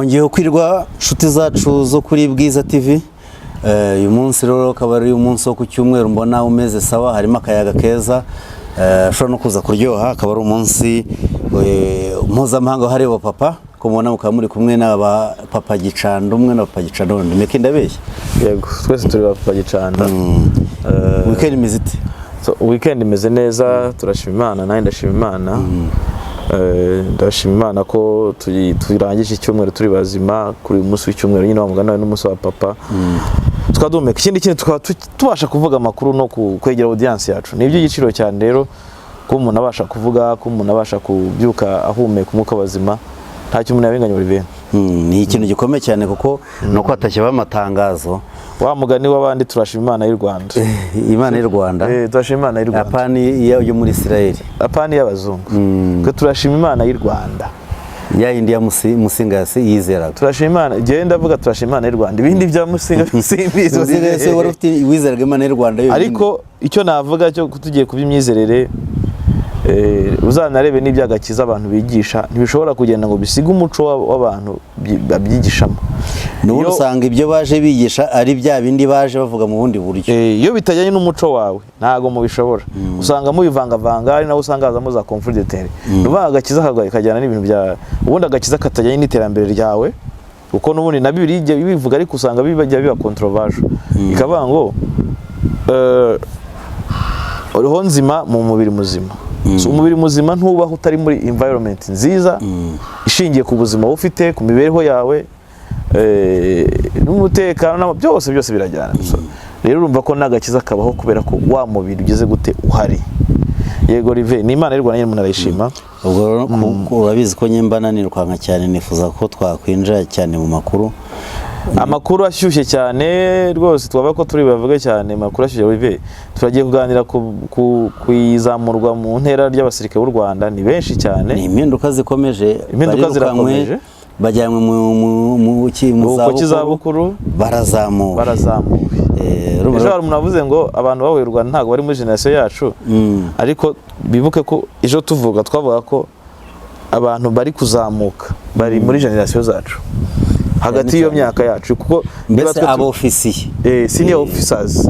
Mwongeyeho kwirwa, nshuti zacu zo kuri Bwiza TV. Uyu munsi rero akaba ari umunsi wo ku cyumweru, mbona umeze sawa, harimo akayaga keza, ushobora no kuza kuryoha. Akaba ari umunsi mpuzamahanga wahariwe papa, ko mubona mukaba muri kumwe n'aba Papa Gicanda umwe na Papa Gicanda wundi. Meke, ndabeshya? Yego, twese turi ba Papa Gicanda. Weekend imeze ite? So, weekend imeze neza, turashima Imana. Nanjye ndashima Imana. Ndashima Imana ko turangije icyumweru turi bazima kuri uyu munsi w'icyumweru nyine, wa mugani wawe, n'umunsi wa papa, tukaba duhumeka. Ikindi kintu, tukaba tubasha kuvuga amakuru no kwegera audience yacu, ni iby'igiciro cyane. Rero kuba umuntu abasha kuvuga, kuba umuntu abasha kubyuka ahumeka umwuka bazima, ntacyo umuntu yabinganya, Olivier. Ni ikintu gikomeye cyane, kuko nuko hatashyiraho amatangazo. Wa mugani w'abandi, turashima Imana y'u Rwanda. Imana y'u Rwanda. Turashima Imana y'u Rwanda. Apani yo muri Israel. Apani y'abazungu. Twe turashima Imana y'u Rwanda. Ya yindi ya Musinga yizeraga. Turashima Imana. Njyewe ndavuga turashima Imana y'u Rwanda, ibindi bya Musinga simbizi. Musinga yose wari ufite wizeraga Imana y'u Rwanda yonyine. Ariko icyo navuga cyo, tugiye ku by'imyizerere, uzanarebe n'iby'agakiza abantu bigisha, ntibishobora kugenda ngo bisige umuco w'abantu babyigishamo. N'ubundi usanga ibyo baje bigisha ari bya bindi baje bavuga mu bundi buryo. Iyo bitajyanye n'umuco wawe ntabwo mubishobora, usanga mubivangavanga, ari naho usanga hazamo za conflit d'intérêt. Ni ukuvuga agakiza kajyana n'ibintu bya ubundi, agakiza katajyanye n'iterambere ryawe, kuko n'ubundi na Bibiliya ijya ibivuga, ariko usanga bijya biba controversial, ikavuga ngo roho nzima mu mubiri muzima. So, umubiri muzima ntubaho utari muri environment nziza ishingiye ku buzima wowe ufite, ku mibereho yawe, n'umutekano, byose byose birajyana. So, rero urumva ko n'agakiza kabaho kubera ko wa mubiri ugeze gute uhari. Yego Rive, ni Imana y'u Rwanda nyine, umuntu arayishima. Ubwo rero urabizi ko nyemba nanirwanka cyane, nifuza ko twakwinjira cyane mu makuru. Amakuru ashyushye cyane rwose, twavuga ko turi bavuge cyane amakuru ashyushye. Olivier, turagiye kuganira ku izamurwa mu ntera ry'abasirikare b'u Rwanda, ni benshi cyane. Ni impinduka zikomeje. Impinduka Barirukanwe, zirakomeje. bajyanywe mu Mu cy'izabukuru. Barazamuwe. Barazamuwe. Urumva Ejo hari umuntu wavuze ngo abantu bahuye u Rwanda ntabwo bari muri generasiyo yacu, ariko bibuke ko ejo tuvuga, twavuga ko abantu bari kuzamuka bari muri generasiyo zacu, hagati y'iyo cyane. myaka yacu, kuko niba Mbese twe abofisiye. Senior officers.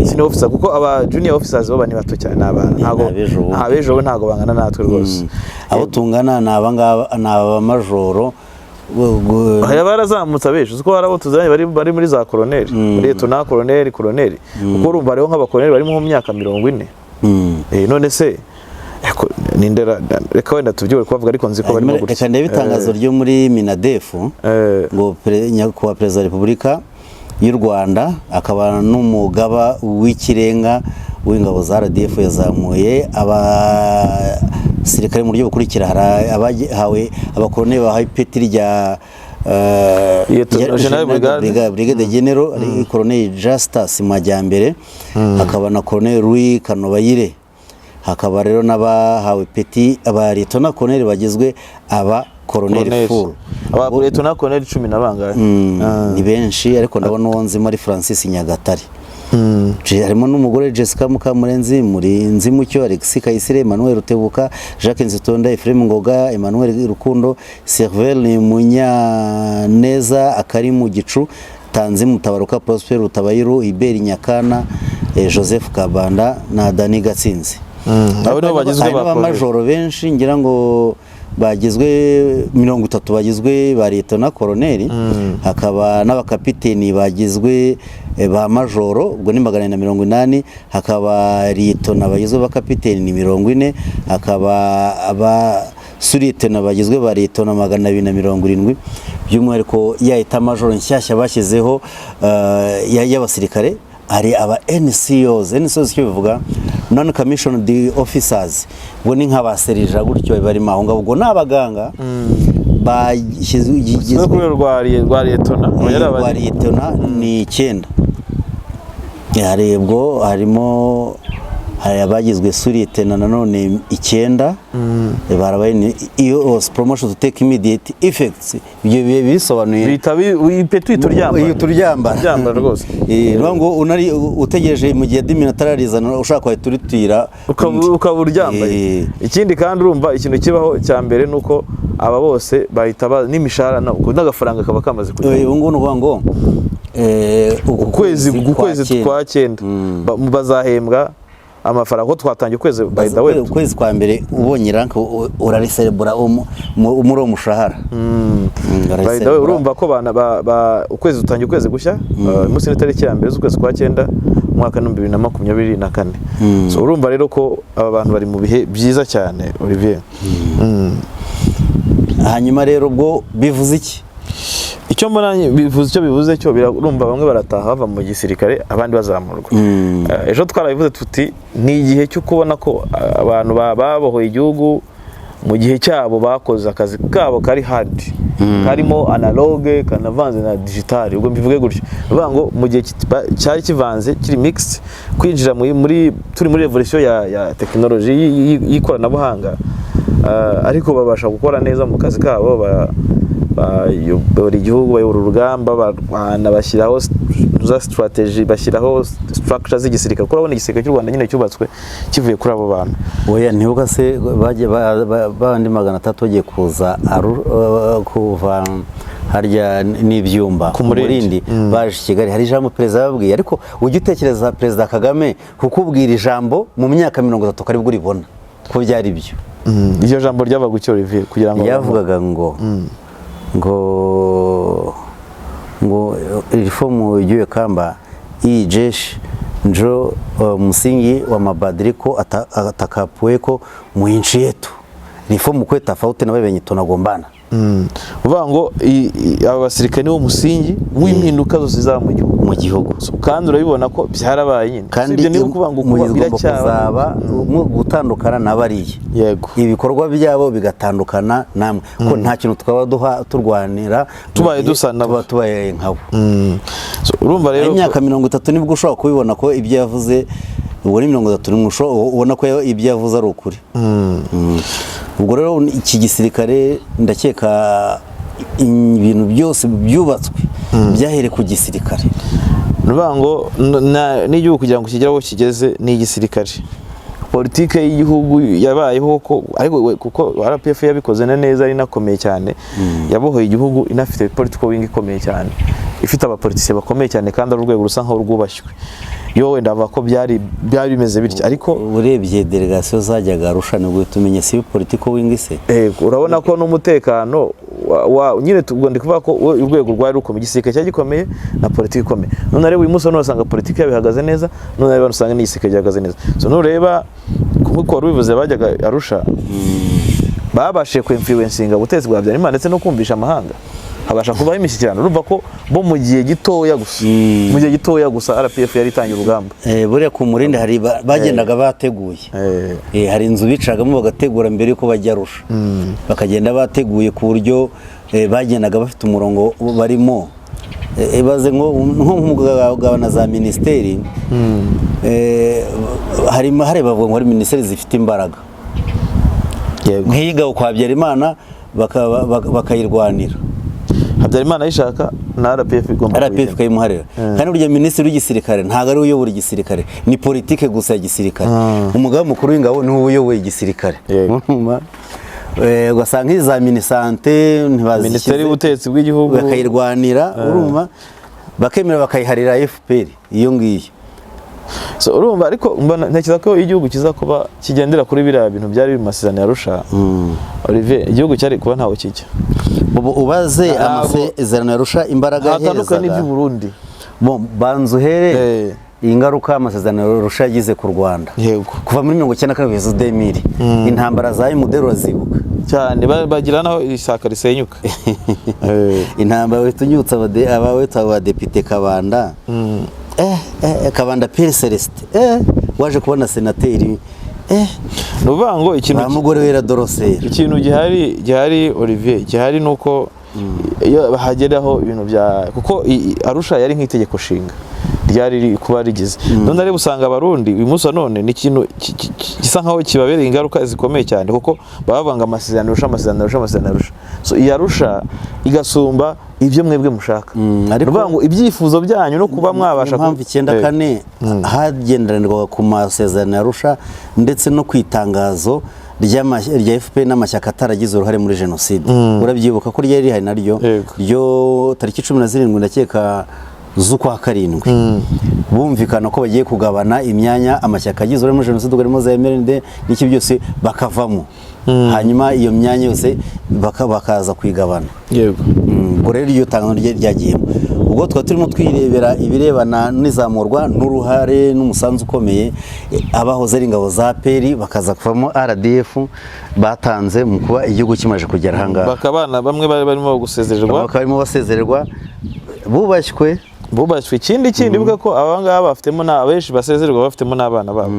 Senior officer, kuko aba junior officers bo ni bato cyane, ni abana, ntabwo Abejo bundi. Abejo bo ntabwo bangana natwe rwose. Abo tungana ni abangaba, ni abamajoro. Hari barazamutse abejo, uzi ko hari abo tuzanye bari muri za koroneri, liyetona koroneri, koroneri, kuko urumva hariho nk'abakoroneri bari mu myaka 40. None se reka wenda tubyibure kubavuga, ariko nzi ko barimo gutya. Reka ndebe itangazo ryo muri MINADEF, ngo nyakubahwa Perezida wa Repubulika y'u Rwanda akaba n'umugaba w'ikirenga w'ingabo za RDF yazamuye abasirikare mu buryo bukurikira: hari abahawe, abakoloneli bahawe ipeti rya General Brigade. Brigade General, ari Colonel Justus Majyambere, hakaba na Colonel Louis Kanobayire, hakaba rero n'abahawe ipeti aba Lieutenant Colonel bagizwe aba Colonel full. Aba liyetona koroneri cumi na bangahe? Ni benshi, ariko ndabona uwo nzimo ari Francis Nyagatare. Harimo n'umugore Jessica Mukamurenzi, Murinzi Mucyo, Alexis Kayisire, Emmanuel Rutebuka, Jacques Nzitonda, Ephraim Ngoga, Emmanuel Rukundo, Servel Munyaneza, Akari mu Gicu, Tanzi Mutabaruka, Prosper Rutabayiru, Hubert Nyakana, Joseph Kabanda na Dani Gatsinzi. Abo nibo bagizwe Hari ba n'abamajoro benshi, ngira ngo bagizwe 30, bagizwe ba liyetona koroneri, hakaba n'abakapiteni bagizwe ba majoro, ubwo ni 480, hakaba liyetona bagizwe bakapiteni ni 40, hakaba aba suriyetona bagizwe ba liyetona 270. By'umwihariko ya etat-major nshyashya bashyizeho y'abasirikare, hari aba NCOs. NCOs icyo bivuga, non commissioned officers, ubwo ni nk'abaserija gutyo barimo aho ngaho, ubwo ni abaganga bashyizwe No ku rwego rwa liyetona yari rwa liyetona ni icyenda. Harebwo harimo, hari abagizwe suriyetena nanone icyenda, barabaye iyo promotion to take immediate effects, ibyo bisobanuye Bihita ipeti uhita uryambara. Iyo turyambara. Uryambara rwose. Ni ngo unari utegereje mu gihe admin atararizana, ushaka wahita uritira ukaba undi. Ukaba uryambaye. Ikindi kandi, urumva ikintu kibaho cya mbere ni uko Aba bose bahita n'imishahara n'agafaranga kaba kamaze kujya. Ubu ngubu ni ukuvuga ngo uku Ukwezi cyenda. kwa cyenda bazahembwa amafaranga, ko twatangiye ukwezi, by the way. Ukwezi kwa mbere ubonye rank urariserebura muri uwo mushahara. By the way, Urariserebura. urumva ko bana ukwezi dutangiye ukwezi gushya, umunsi ni tariki ya 1 z'ukwezi kwa cyenda, umwaka ni 2024. So urumva rero ko aba bantu bari mu bihe byiza cyane, Olivier. Hanyuma rero ubwo bivuze iki? Icyo mbona bivuze, icyo bivuze cyo urumva bamwe barataha bava mu gisirikare, abandi bazamurwa. Ejo twarabivuze tuti ni igihe cyo kubona ko abantu babohoye igihugu mu gihe cyabo, bakoze akazi kabo kari hard, karimo analogue kanavanze na digital. Ubwo mbivuge gutyo, bivuga ngo mu gihe cyari kivanze, kiri mixed, kwinjira muri turi muri revolution ya technology y'ikoranabuhanga, ariko babasha gukora neza mu kazi kabo, bayobora igihugu, bayobora urugamba, barwana, bashyiraho za strategy, bashyiraho structure z'igisirikare, kuko urabona igisirikare cy'u Rwanda nyine cyubatswe kivuye kuri abo bantu. Oya, ntibuka se bagiye bandi 300 bagiye kuza kuva harya n'ibyumba Ku Murindi. Baje i Kigali, hari ijambo perezida yababwiye. Ariko ujya utekereza Perezida Kagame kukubwira ijambo mu myaka 30 karibwo uribona ko byari byo? Iryo jambo ryabaga icyo, Olivier, kugira ngo Yavugaga ngo ilifo ujue kwamba hii jeshi njo msingi wa mabadiliko atakapokuweko mu nchi yetu, ilifo mkuwe tofauti na wale wenye tunagombana. Uvuga ngo aba basirikare niwo musingi w'impinduka zose zizaba mu gihugu. Mu gihugu. So, kandi urabibona ko byarabaye nyine. Kandi Usibye niba kuvuga ngo kuba mugomba biracyaba kuzaba gutandukana na bariya, ibikorwa byabo bigatandukana namwe, ko nta kintu twaba duha turwanira mu Tubaye gihe dusa nabo. tuba tubaye nkabo. So, urumva rero Imyaka 30 nibwo ushobora kubibona ko ibyo yavuze, ubwo ni 31 ubona ko ibyo yavuze ari ukuri. Ubwo rero iki gisirikare, ndakeka ibintu byose byubatswe byahereye ku gisirikare. Ni ukuvuga ngo n'igihugu kugira ngo kigere aho kigeze ni igisirikare. Politike y'igihugu yabayeho ko, ariko kuko RPF yabikoze na neza, ari inakomeye cyane, yabohoye igihugu inafite political wing ikomeye cyane, ifite abapolitisiye bakomeye cyane, kandi ari urwego rusa nkaho rwubashywe. Yo wenda avuga ko byari bimeze bityo, ariko Urebye delegasiyo zajyaga Arusha, nibwo uhita umenya si political wing se. Yego, urabona ko n'umutekano nyine ubwo ndi kuvuga ko urwego rwari rukomeye, igisirikare cyari gikomeye na politiki ikomeye. None rero uyu munsi wa none usanga politiki yabo ihagaze neza, none rero usanga n'igisirikare gihagaze neza. So nureba nk'uko wari ubivuze, bajyaga Arusha, babashije kwinfluencinga ubutegetsi bwa Habyarimana ndetse no kumvisha amahanga, habasha kubaho imishyikirano. Urumva ko bo mu gihe gitoya gusa, mu gihe gitoya gusa RPF yari itangiye urugamba. Buriya ku Murindi hari bagendaga bateguye. Hari inzu bicagamo bagategura mbere yuko bajya Arusha, bakagenda bateguye ku buryo bagendaga bafite umurongo barimo. Ibaze nko mu kugabana za minisiteri, harimo hari bavuga ngo hari minisiteri zifite imbaraga, nk'iy'ingabo kwa Habyarimana bakayirwanira. Habyarimana ayishaka na RPF igomba RPF kuyigena. ikayimuharira. Kandi burya minisitiri w'igisirikare ntabwo ari we uyobora igisirikare, ni politike gusa ya gisirikare. Umugaba mukuru w'ingabo niwe uyoboye igisirikare. Urumva? Ugasanga nk'iza za minisante ntibazishyize. Minisiteri y'ubutegetsi bw'igihugu. Bakayirwanira, urumva, bakemera bakayiharira FPR iyo ngiyo. So, urumva, ariko mbona ntekereza ko igihugu kiza kuba kigendera kuri biriya bintu byari biri mu masezerano ya Arusha, Olivier, igihugu cyari kuba ntaho kijya. Ubu ubaze amasezerano ya Arusha imbaraga Hatandukanye yaherezaga n'iby'u Burundi. Bo, banza uhere ingaruka amasezerano ya Arusha yagize ku Rwanda kuva muri 94 kugeza 2000, intambara za MDR urazibuka. Cyane, bagira naho isaka risenyuka. Intambara, uhita unyibutsa abawita abadepite Kabanda, Kabanda Pierre Celestin, waje kubona senateri, Ni ukuvuga ngo ikintu ba mugore wera Dorosera. Ikintu gihari, Olivier, gihari ni uko iyo hageraho ibintu bya kuko Arusha yari nk'itegeko nshinga ryari riri kuba rigize none, ariko usanga Abarundi uyu munsi wa none ni ikintu gisa nkaho kibabereye ingaruka zikomeye cyane, kuko baba bavuga ngo amasezerano Arusha, amasezerano Arusha, amasezerano Arusha. So iyi Arusha igasumba ibyo mwebwe mushaka. Ariko Ni ukuvuga ngo ibyifuzo byanyu no kuba mwabasha Niyo mpamvu icyenda kane hagenderanirwaga ku masezerano ya Arusha ndetse no ku itangazo. rya FPR n'amashyaka ataragize uruhare muri jenoside. Urabyibuka ko ryari rihari naryo, Yego. ryo tariki 17, ndakeka, z'ukwa karindwi, bumvikana ko bagiye kugabana imyanya, amashyaka agize uruhare muri jenoside, harimo za MRND n'iki byose, bakavamo, hanyuma iyo myanya yose bakaza kuyigabana. Ubwo rero iryo tangazo ryagiyemo, ubwo twaba turimo twirebera ibirebana n'izamurwa n'uruhare n'umusanzu ukomeye abahoze ari ingabo za APR, bakaza kuvamo RDF, batanze mu kuba igihugu kimaze kugera ahangaha. Bakabana bamwe bari barimo gusezererwa. Bakaba barimo basezererwa bubashywe. Bubashywe. Ikindi kindi, bivuga ko aba ngaba bafitemo na abenshi basezererwa bafitemo n'abana babo.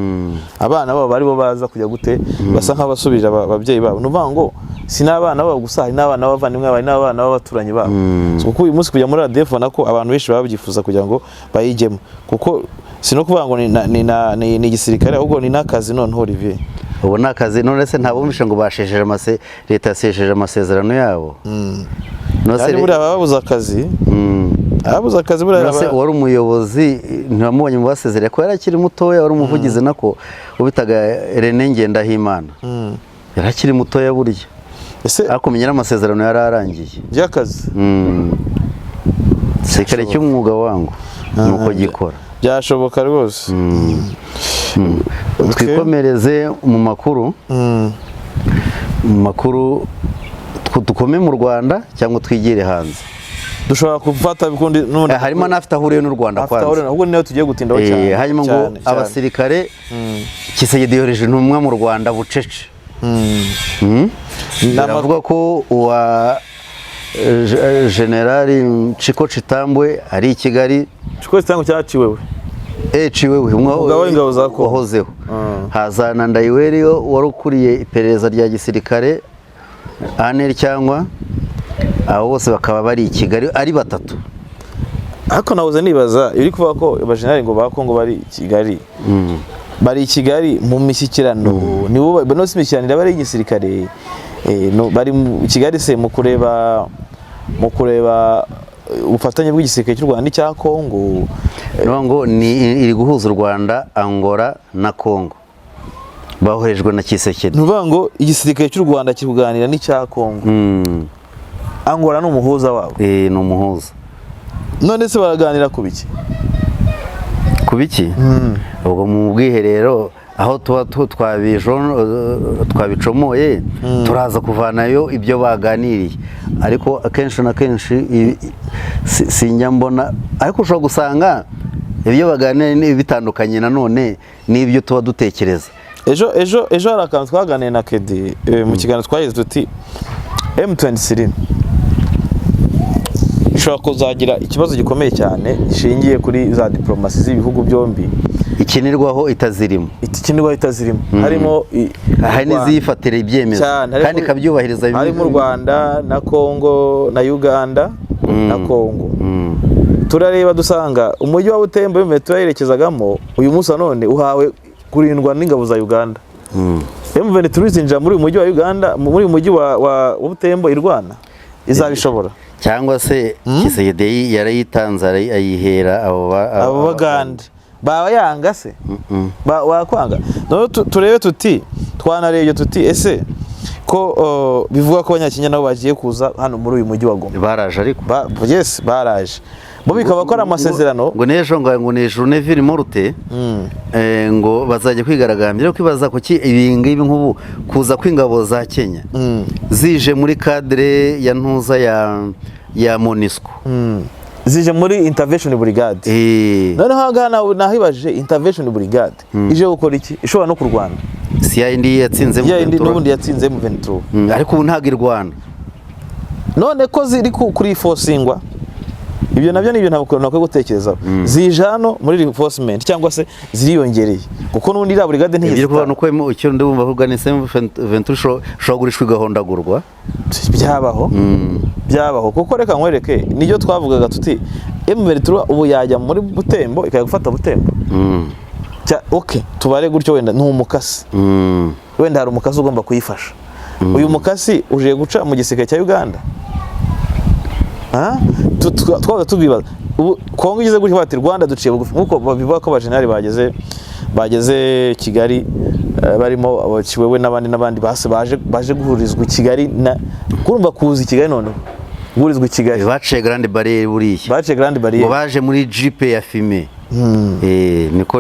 Abana babo baribo baza kujya gute, basa nk'abasubije ababyeyi babo. Ni ukuvuga ngo si n'abana babo gusa, hari n'abana b'abavandimwe babo, hari n'abana b'abaturanyi babo. So, kuko uyu munsi kujya muri RDF, ubona ko abantu benshi baba babyifuza kugira ngo bayijyemo, kuko si no kuvuga ngo ni igisirikare, ahubwo ni n'akazi noneho, Olivier. Ubu ni akazi. None se ntabumvishe ngo bashejeje leta yasesheje amasezerano yabo? None se Kandi buriya ababuze akazi, ababuze akazi buriya None se uwari umuyobozi ntiwamubonye mu basezereye, ko yari akiri mutoya, wari umuvugizi nako ubitaga René Ngendahimana, yari akiri mutoya burya. Ese ariko menya n'amasezerano yari arangiye by'akazi. Gisirikare cy'umwuga wangu nuko gikora. Byashoboka rwose. Twikomereze mu makuru, mu makuru dukome mu Rwanda cyangwa twigire hanze? Dushobora gufata ukundi n'ubundi. Harimo n'afite ahuriye n'u Rwanda. Afite aho Kwanza ahubwo niyo tugiye gutindaho cyane. Hanyuma ngo cyane, cyane. abasirikare, Tshisekedi yohereje intumwa mu Rwanda bucece. Biravuga ko uwa Generali Chiko Chitambwe ari i Kigali. Chiko Chitambwe cyaciwe we. Ciwewe umwe Umugaba w'ingabo za Congo. wahozeho, hazana Ndayiweriyo wari ukuriye iperereza rya gisirikare ANR, cyangwa abo bose bakaba bari i Kigali ari batatu. Ariko nahoze nibaza, iri kuvuga ko abajenerali ngo ba Kongo bari i Kigali, bari i Kigali mu mishyikirano, nibo no si imishyikirano iraba ari igisirikare, no, bari mu Kigali se mu kureba ubufatanye bw'igisirikare cy'u Rwanda n'icya Kongo? Ni ngo ni iri guhuza u Rwanda, Angola na Congo, boherejwe na Tshisekedi. Ni ukuvuga ngo igisirikare cy'u Rwanda kiri kuganira n'icya Kongo, Angola ni umuhuza wabo. Ni umuhuza. None se baraganira ku biki? Ku biki? Ubwo mu bwiherero aho tuba twabicomoye, turaza kuvanayo ibyo baganiriye. Ariko akenshi na kenshi sinjya mbona, ariko ushobora gusanga ibyo baganiriye ni bitandukanye nanone n'ibyo tuba dutekereza. Ejo hari akantu twaganiriye na Kedi, mu kiganiro twagize tuti M23 ishobora kuzagira ikibazo gikomeye cyane gishingiye kuri za diplomasi z'ibihugu byombi. Ikinirwaho itazirimo. Ikinirwaho itazirimo, harimo hari u Rwanda. N'iziyifatira ibyemezo Cyane, kandi ikabyubahiriza. Harimo u Rwanda na Kongo na Uganda na Kongo. Turareba dusanga umujyi wa Butembo M23 yerekezagamo, uyu munsi wa none uhawe kurindwa n'ingabo za Uganda. M23 izinjira muri uyu mujyi wa Uganda, muri uyu mujyi wa Butembo irwana, izabishobora? Cyangwa se Tshisekedi yarayitanze, ayihera abo Abo Bagande baba yanga se wakwanga. Noneho turebe tuti, twanarebye tuti ese ko bivuga ko Abanyakenya nabo bagiye kuza hano muri uyu mujyi wa Goma? Baraje ariko. Yes, baraje bo, bikaba ko ari amasezerano. Ngo n'ejo ngo ni journée ville morte, ngo bazajya kwigaragambya. Ariko kwibaza kuki ibi ngibi, nk'ubu kuza kw'ingabo za Kenya zije muri cadre ya ntuza ya MONUSCO. Zije muri intervention brigade. Noneho aha ngaha nahibajije, intervention brigade ije gukora iki? Ishobora no kurwana. Si ya yindi yatsinze Ya yindi M23? N'ubundi yatsinze M23. Ariko ubu ntabwo irwana. None ko ziri kuri forcingwa, ibyo nabyo ni ibintu ntabwo nakwiye gutekerezaho. Zije hano muri reinforcement cyangwa se ziriyongereye, kuko n'ubundi iriya brigade Ibyo ntigeze kuvuga nuko icyo ndumva avuga ni M23 ishobora kugurishwa igahondagurwa. Byabaho, byabaho, kuko reka nkwereke, nibyo twavugaga tuti M23 ubu yajya muri Butembo ikajya gufata Butembo. Okay, tubare gutyo, wenda ni umukasi, wenda hari umukasi ugomba kuyifasha. Uyu mukasi uje guca mu gisirikare cya Uganda. Ha? Twabaga tubibaza, ubu Kongo igeze gutya bati Rwanda duciye bugufi, nkuko babivuga ko abajenerali bageze Kigali. Barimo abaciwewe n'abandi n'abandi base baje guhurizwa i Kigali, na kurumva kuza i Kigali, noneho guhurizwa i Kigali. Baciye Grande Barrière buriya. Baciye Grande Ngo Barrière. baje muri jeep ya fumé.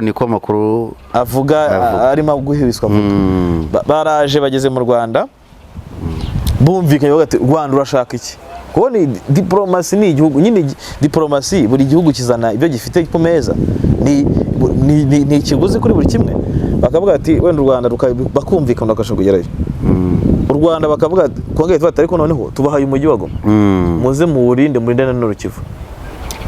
Niko makuru avuga. Avuga. Arimo guhibiswa avuga. Baraje bageze mu Rwanda, bumvikanye, bavuga ati: "U Rwanda urashaka iki?" Kuko ni diplomasi, ni igihugu nyine, diplomasi, buri gihugu kizana ibyo gifite ku meza, ni ikiguzi kuri buri kimwe. Bakavuga ati wenda u Rwanda bakumvikana, bakashobora kugerayo. U Rwanda bakavuga ati, kongera bati: "Ariko noneho tubahaye umujyi wa Goma, muze muwurinde, murinde na Nord-Kivu."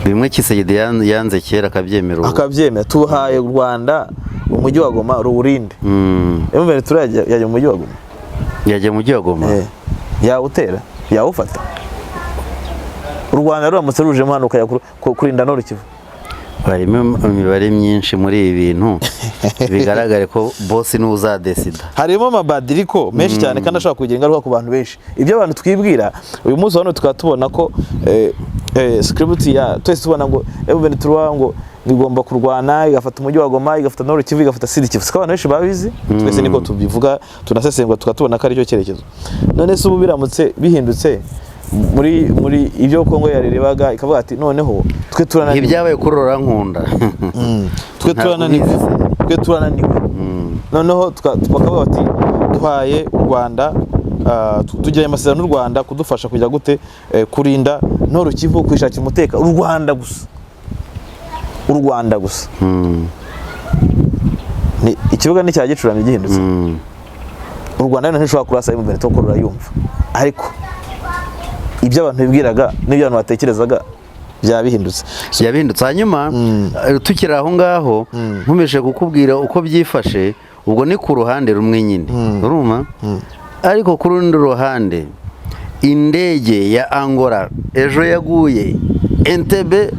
Bimwe Tshisekedi yanze kera akabyemera ubu. Akabyemera: "Tubahaye u Rwanda umujyi wa Goma, ruwurinde." M23 yajya mu mujyi wa Goma? Yajya mu mujyi wa Goma. Yawutera, yawufata? U Rwanda ruramutse rujemo hano ukajya kurinda Nord-Kivu? Harimo imibare myinshi muri ibi bintu, bigaragare ko boss niwe uzadesida. Harimo amabadiriko menshi cyane kandi ashobora kugira ingaruka ku bantu benshi. Ibyo abantu twibwira uyu munsi hano, tukaba tubona ko script ya twese tubona ngo M23 ngo igomba kurwana igafata umujyi wa Goma, igafata Nord Kivu, igafata Sud Kivu, siko abantu benshi babizi. Twese niko tubivuga, tunasesengura, tukaba tubona ko aricyo cyerekezo. None se ubu biramutse bihindutse muri ibyo Kongo yarerebaga, ikavuga ati: "Noneho twe turananiwe." Nk'ibyabaye kuri Nkunda. Twe Ntabwo turananiwe. ubizi se. Twe turananiwe. Noneho bakavuga bati: "Duhaye u Rwanda, tugiranye amasezerano n'u Rwanda kudufasha kujya gute, kurinda Nord Kivu, kwishakira umutekano." U Rwanda gusa, u Rwanda gusa. Ni ikibuga ni cya gicuramye gihindutse. U Rwanda rero ntishobora kurasa M23 kuko rurayumva, ariko ibyo abantu bibwiraga n'ibyo abantu batekerezaga byaba bihindutse. Yabihindutse. Hanyuma tukiri aho ngaho, nkomeje kukubwira uko byifashe. Ubwo ni ku ruhande rumwe nyine, urumva, ariko ku rundi ruhande indege ya Angola ejo yaguye Entebbe,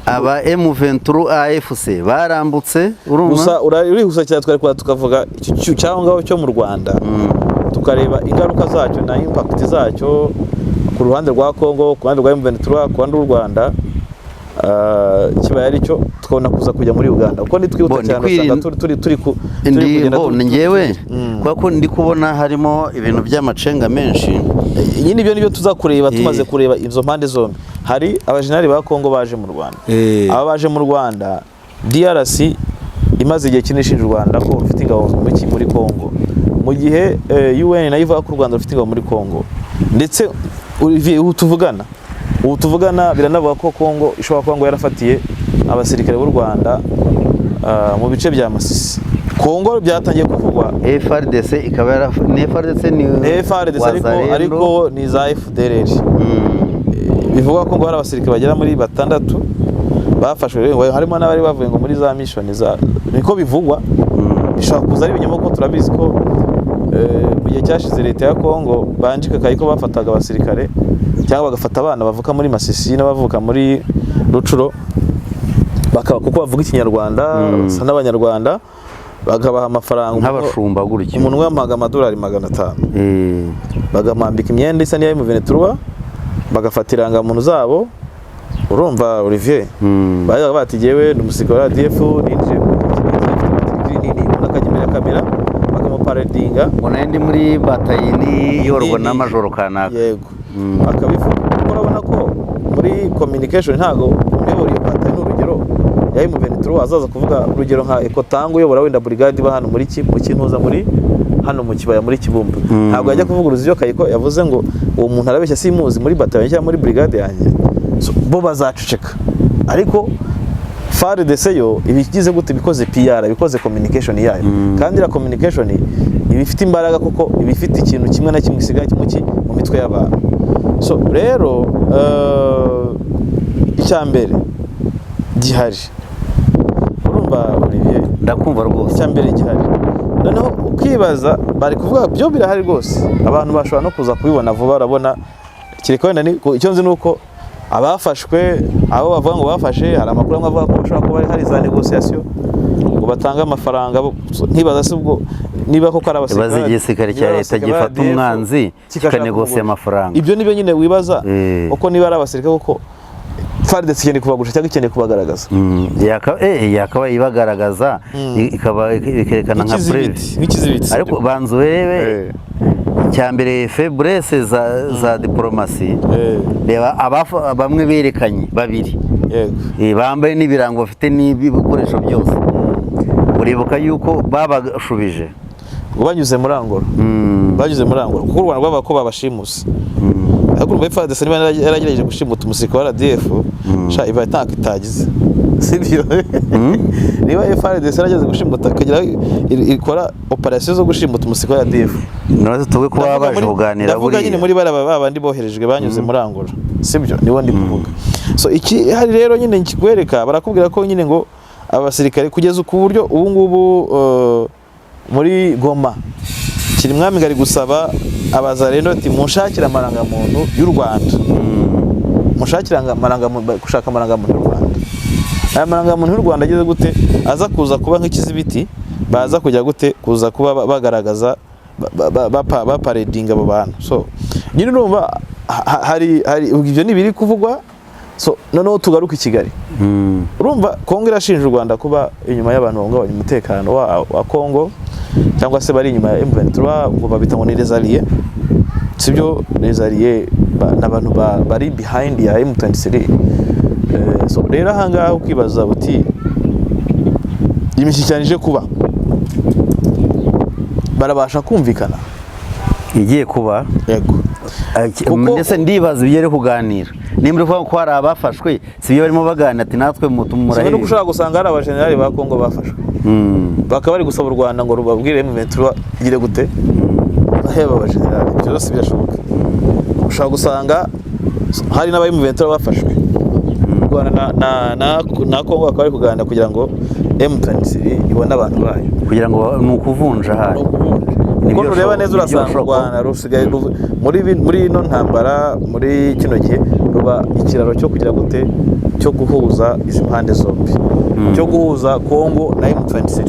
aba M23 AFC barambutse, urumva. Gusa urihuse cyane. Twari kuba tukavuga icyo cy'aho ngaho cyo mu Rwanda, tukareba ingaruka zacyo na impact zacyo ku ruhande rwa Congo, ku ruhande rwa M23, ku ruhande rw'u Rwanda. Kibaye ari cyo tukabona kuza kujya muri Uganda, kuko nitwihuta Bo, ndi cyane usanga turi ndi kugenda bo njyewe kubera ko ndi kubona harimo ibintu by'amacenga menshi. Nyine ibyo nibyo tuza kureba tumaze kureba izo mpande zombi. Hari abajenerali ba Congo baje mu Rwanda. Aba baje mu Rwanda, DRC imaze igihe kinini ishinja u Rwanda ko rufite ingabo muri Congo, mu gihe UN nayo ivuga ko u Rwanda rufite ingabo muri Congo. Ndetse Olivier, ubu tuvugana biranavuga ko Congo ishobora kuba ngo yarafatiye abasirikare b'u Rwanda mu bice bya Masisi. Congo byatangiye kuvugwa. FARDC ikaba ni FARDC ni Ni FARDC ariko Wazalendo. Ariko ni za FDLR. Bivugwa ko ngo hari abasirikare bagera muri batandatu bafashwe rero, harimo n'abari bavuye ngo muri za mission za, niko bivugwa. Bishobora kuza ari ibinyoma kuko turabizi ko mu gihe cyashize leta ya Congo banjika ko bafataga abasirikare cyangwa bagafata abana bavuka muri Masisi n'abavuka muri Rucuro, bakaba kuko bavuga Ikinyarwanda, basa n'Abanyarwanda, bakabaha amafaranga. Nk'abashumba gutyo. Umuntu umwe yamuhaga amadolari 500, bakamwambika imyenda isa n'iya M23, bagafata irangamuntu zabo. Urumva Olivier, bajyaga bati: "Jyewe ni umusirikare wa RDF, ninjiye mu iki n'iki, mfite matricule nini." Umuntu akajya imbere ya kamera bakamuparadinga. Ngo nayo ndi muri batayini iyoborwa Nini. na majoro kanaka. Yego, akabivuga kuko urabona ko muri communication ntabwo uyobora iyo batayo, ni urugero, ya M23, azaza kuvuga urugero nka Ekotango uyobora wenda brigade iba hano muri ki mu Kintuza, muri hano mu kibaya muri Kibumba. Ntabwo yajya kuvuguruza ibyo Kayiko yavuze ngo uwo muntu arabeshya, simuzi muri batayo cyangwa muri brigade yanjye. So, bo bazaceceka, ariko FARDC yo ibigize gute? Ibikoze PR, ibikoze communication yayo. Kandi iriya communication iba ifite imbaraga kuko iba ifite ikintu kimwe na kimwe gisigaye mu mitwe y'abantu. So rero icya mbere gihari, urumva Olivier? Ndakumva rwose. Icya mbere gihari, noneho ukibaza, bari kuvuga byo birahari rwose, abantu bashobora no kuza kubibona vuba. Urabona kereka wenda icyo nzi ni uko abafashwe, abo bavuga ngo bafashe, hari amakuru amwe avuga ko bashobora kuba hari za négociation ngo batange amafaranga. Nkibaza se ubwo niba koko ari abasirikare, Ibaze igisirikare cya niba ari leta abasirikare ba gifata ADF, umwanzi kigashaka kikanegosiya kumugura. amafaranga. Ibyo nibyo nyine wibaza, Eh. kuko niba ari abasirikare koko. FARDC ikeneye kubagusha cyangwa ikeneye kubagaragaza? Yakabaye ibagaragaza, ikaba ikerekana nka preuve. Nk'ikizibiti. Ariko banza urebe icya mbere, faiblesse za diporomasi. Reba bamwe berekanye babiri, bambaye n'ibirango, bafite n'ibikoresho byose. Uribuka yuko babashubije. Ngo banyuze muri Angola, banyuze muri Angola kuko u Rwanda rwavuga ko babashimuse. Ariko urumva, FARDC niba yaragerageje gushimuta umusirikare wa RDF, sha iba ntako itagize, sibyo? Niba FARDC yarageze gushimuta, ikagira ikora operasiyo zo gushimuta umusirikare wa RDF, None tuvuge ko baba Ndavuga baje kuganira? Ndavuga nyine Buriya muri bariya babandi boherejwe banyuze muri Angola, sibyo? Nibo ndi kuvuga. So iki hari rero nyine kikwereka, barakubwira ko nyine ngo abasirikare kugeza ku buryo ubu ngubu muri Goma Kirimwami ari gusaba abazarendo ati: "Munshakire amarangamuntu y'u Rwanda, munshakire amarangamuntu." Gushaka amarangamuntu y'u Rwanda, aya marangamuntu y'u Rwanda ageze gute, aza kuza kuba nk'ikizibiti, baza kujya gute, kuza kuba bagaragaza baparedinga abo bantu. So nyine urumva hari ibyo ni ibiri kuvugwa. So noneho tugaruke i Kigali. Urumva Kongo irashinja u Rwanda kuba inyuma y'abantu bahungabanya umutekano wa Kongo, cyangwa se bari inyuma ya M23, ngo babita ngo ni les alliés, sibyo? Les alliés ni abantu bari behind ya M23. So rero ahangaha ukibaza uti: imishyikirano ije kuba, barabasha kumvikana? Igiye kuba? Yego. Ndetse ndibaza ibyo ari kuganira. Nimba uri kuvuga ko hari abafashwe, si ibyo barimo baganira, ati natwe Kimwe mutumurahe? nuko ushobora gusanga hari abajenerali ba Kongo bafashwe, bakaba bari gusaba u Rwanda ngo rubabwire M23 igire gute, baheba abajenerali. Ibyo byose birashoboka. Ushobora gusanga hari n'aba M23 bafashwe, u Rwanda na Kongo bakaba bari kuganira kugira ngo M23 ibone abantu bayo. Kugira ngo ni ukuvunja Ni hayo. ukuvunja. Nibyo Kuko nureba neza, nibyo urasanga u Rwanda rusigaye muri ino ntambara, muri kino gihe, ruba ikiraro cyo kugira gute, cyo guhuza izi mpande zombi, cyo guhuza Kongo na M23.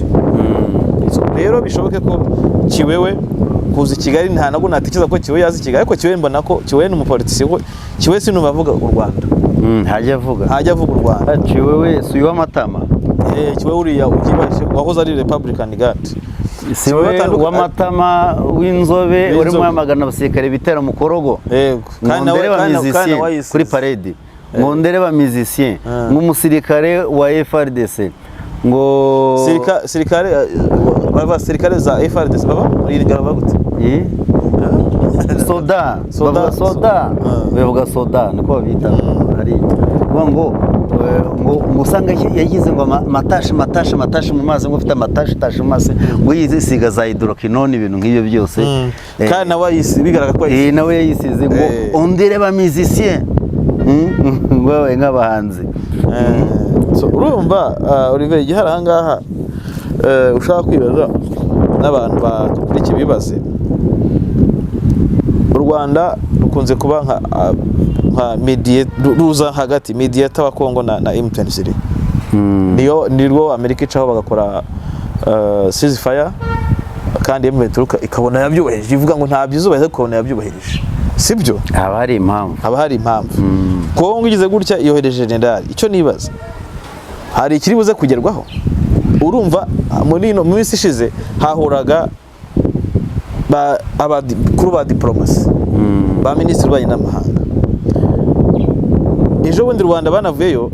So, rero bishoboke ko Kiwewe kuza i Kigali, nta nabwo natekereza ko Kiwewe yaza i Kigali, ariko Kiwewe mbona ko Kiwewe ni umupolitisi, we Kiwewe sinumva avuga u Rwanda. Ntajya avuga. Ntajya avuga u Rwanda. Kiwewe si uw'amatama? Kiwewe uriya ubyibashe wahoze ari Republican Guard. Si we w'amatama w'inzobe W'inzobe. urimo yamagana abasirikare bitera mukorogo? Yego. Ngo ndere ba Kandi musicien nawe yisize. kuri parade, ngo ndere ba musicien, nk'umusirikare wa FARDC ngo Sirikare bava, sirikare za FARDC baba muri iri ngabo bagute? Eh? Soda. Soda, bavuga soda. Bavuga soda, niko babita. Hari kuvuga ngo usanga yagize ngo matache, matache, matache mu maso, ngo ufite amatache tache mu maso, ngo yisiga za hydroquinone, ibintu nk'ibyo byose. Kandi nawe bigaragara ko yayisize. Nawe yayisize ngo on dirait ba musicien, ngo babaye nk'abahanzi. So, urumva Olivier, igihari ahangaha ushaka kwibaza n'abantu badukurikiye bibaze, u Rwanda rukunze kuba nka ruza hagati, mediator wa Congo na M23. Niyo nirwo Amerika icaho bagakora ceasefire, kandi M23 ikabona yabyubahirije, ivuga ngo nta byuzubahiriza, ariko ikabona yabyubahirije, sibyo? Haba hari impamvu. Haba hari impamvu. Kongo igize gutya yohereje generali, icyo nibaza, hari ikiri buze kugerwaho? Urumva muri ino minsi ishize hahuraga abakuru ba diporomasi, ba minisitiri w'ububanyi n'amahanga. Ejo bundi Rwanda banavuyeyo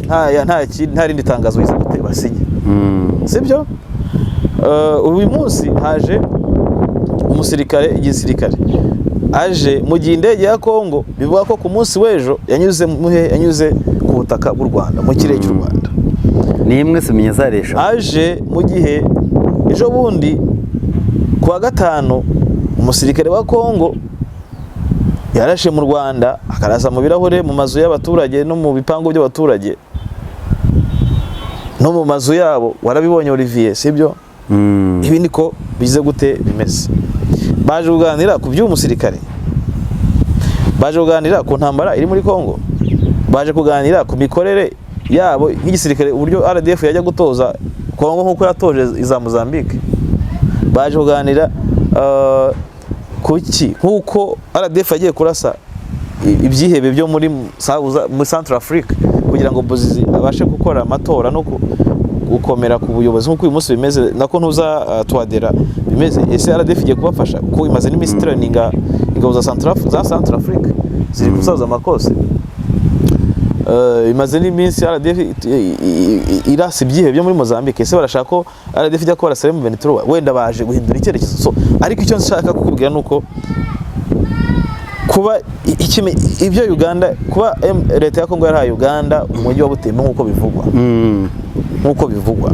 nta rindi tangazo yize gute basinye, sibyo? Uyu munsi haje umusirikare, igisirikare aje mu gihe indege ya Kongo bivuga ko ku munsi w'ejo yanyuze muhe, yanyuze ku butaka bw'u Rwanda, mu kirere cy'u Rwanda. Ni imwe simenya zaresha. Aje mu gihe ejo bundi ku wa gatanu umusirikare wa Kongo yarashe mu Rwanda, akarasa mu birahure mu mazu y'abaturage no mu bipangu by'abaturage no mu mazu yabo. Warabibonye Olivier, sibyo? Ibi niko bize gute bimeze. Baje kuganira ku by'uyu musirikare, baje kuganira ku ntambara iri muri Kongo, baje kuganira ku mikorere yabo nk'igisirikare, uburyo RDF yajya gutoza Kongo nk'uko yatoje iza Mozambique. Baje kuganira kuki nk'uko RDF yagiye kurasa ibyihebe byo muri muri Central Africa. Kugira ngo Bozize abashe gukora amatora no gukomera ku buyobozi nk'uko uyu munsi bimeze, nako ntuza Touadéra bimeze. Ese RDF igiye kubafasha, kuko imaze n'iminsi traininga ingabo za Centrafrique ziri gusaza amakose? Imaze n'iminsi RDF irasa ibyihebe byo muri Mozambique. Ese barashaka ko RDF ijya kubarasa M23? Wenda baje guhindura icyerekezo. So, ariko icyo nshaka kukubwira ni uko kuba ibyo Uganda, kuba leta ya Kongo yarahaye Uganda umujyi wa Butembo nk'uko bivugwa,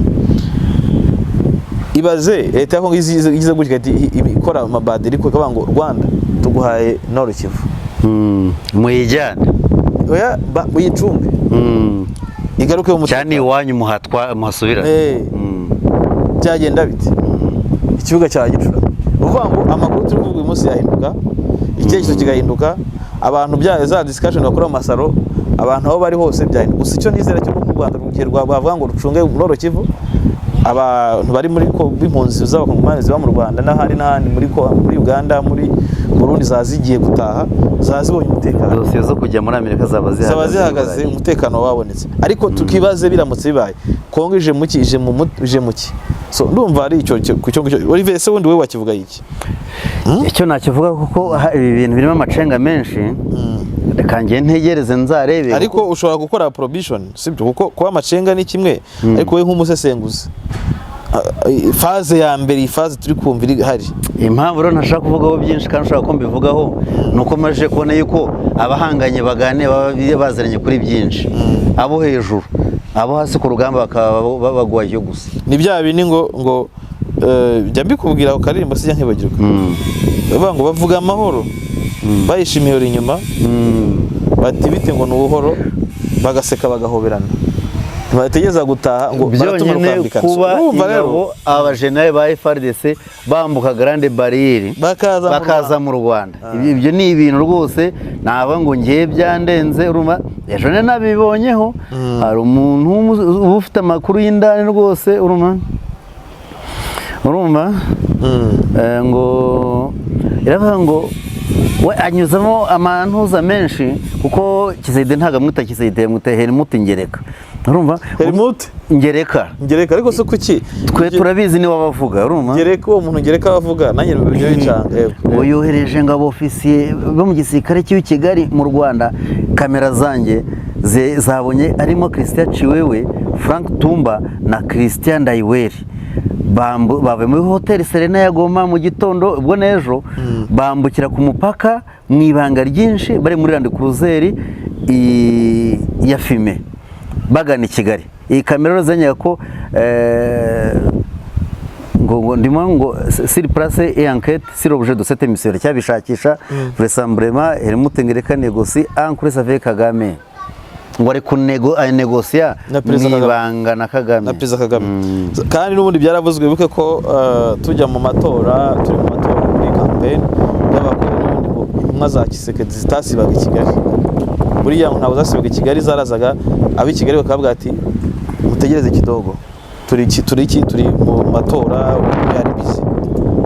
ibaze leta ya Kongo igize gutya iti ikora amabadiri, ikavuga ngo Rwanda tuguhaye Nord Kivu. Muyijyane. Oya, uyicunge, igaruke mu Cyane iwanyu muhatwa muhasubira. Byagenda bite? Ikibuga cya Gicura, ni ukuvuga ngo amakuru turi kuvuga uyu munsi yahinduka, icyerekezo kigahinduka, abantu bya za discussion bakora mu masaro, abantu aho bari hose byahinduka. Gusa icyo nizera cyo mu Rwanda, igihe bavuga ngo rucunge Nord Kivu, abantu bari muri ko b'impunzi z'abakongomani ziba mu Rwanda n'ahandi n'ahandi, muri Uganda, muri Burundi, za zigiye gutaha, za zibonye umutekano. Dosiye zo kujya muri Amerika zaba zihagaze. Zaba zihagaze, umutekano wabonetse. Ariko tukibaze, biramutse bibaye, Kongo ije muki, ije muki? So ndumva ari icyo ku cyo ngicyo. Olivier, se wundi we wakivuga iki? Icyo nakivuga, kuko ibi bintu birimo amacenga menshi, reka njye ntegereze nzarebe. Ariko ushobora gukora prohibition, sibyo? Kuko kuba amacenga ni kimwe, ariko wowe nk'umusesenguzi, phase ya mbere, iyi phase turi kumva iri hari. Impamvu rero ntashaka kuvugaho byinshi kandi ushaka ko mbivugaho, ni uko maje kubona yuko abahanganye baganira baba baziranye kuri byinshi, abo hejuru, abo hasi ku rugamba bakaba baguhaye gusa. Ni bya bindi ngo jya mbikubwira ukaririmba, sijya nkibagirwa. Bavuga ngo bavuga amahoro bayishimiye inyuma, bati bite ngo ni ubuhoro, bagaseka bagahoberana, ntibategereza gutaha ngo baratuma Byonyine rukambikana. kuba Urumva rero ingabo, abajenerali ba FARDC bambuka Grande Barrière bakaza mu bakaza Rwanda. Mu Rwanda, ibyo ni ibintu rwose naba ngo ngiye byandenze. Urumva, ejo ne nabibonyeho, hari umuntu uba ufite amakuru y'indani rwose, urumva, ngo iravuga ngo we anyuzamo amantuza menshi, kuko Tshisekedi ntabwo amwita Tshisekedi, amwita Helmut Ngereka, urumva? Helmut Ngereka. Ngereka. Ariko se kuki Twe turabizi niwe abavuga, urumva? Ngereka, uwo muntu Ngereka abavuga, nanjye ibyo bicanga, yego. Ngo yohereje ngo abofisiye bo mu gisirikare cy'i Kigali mu Rwanda, kamera zanjye zabonye arimo Christian Chiwewe, Frank Tumba na Christian Ndayiweri. Bavuye muri hoteli Serena ya Goma mu gitondo ubwo n'ejo, bambukira ku mupaka mu ibanga ryinshi, bari muri Land Cruiser ya fumé bagana i Kigali. Iyi kamera rero zenyaga ko ngo ndimo ngo sur place et enquête sur l'objet de cette mission cyabishakisha, vraisemblablement Helmut Ngereka négocie en coulisses avec Kagame, ngo ari kunego anegosia Na Perezida mu Kagame. ibanga na Kagame. Na Perezida Kagame. Kandi n'ubundi byaravuzwe, wibuke ko tujya mu matora, turi mu matora, muri campaign y'abakuru, n'ubundi ngo intumwa za Tshisekedi zitasibaga i Kigali. Buriya ntabwo zasibaga i Kigali, zarazaga, ab'i Kigali bakavuga ati mutegereze kidogo, turi iki turi mu matora, ubu ari busy.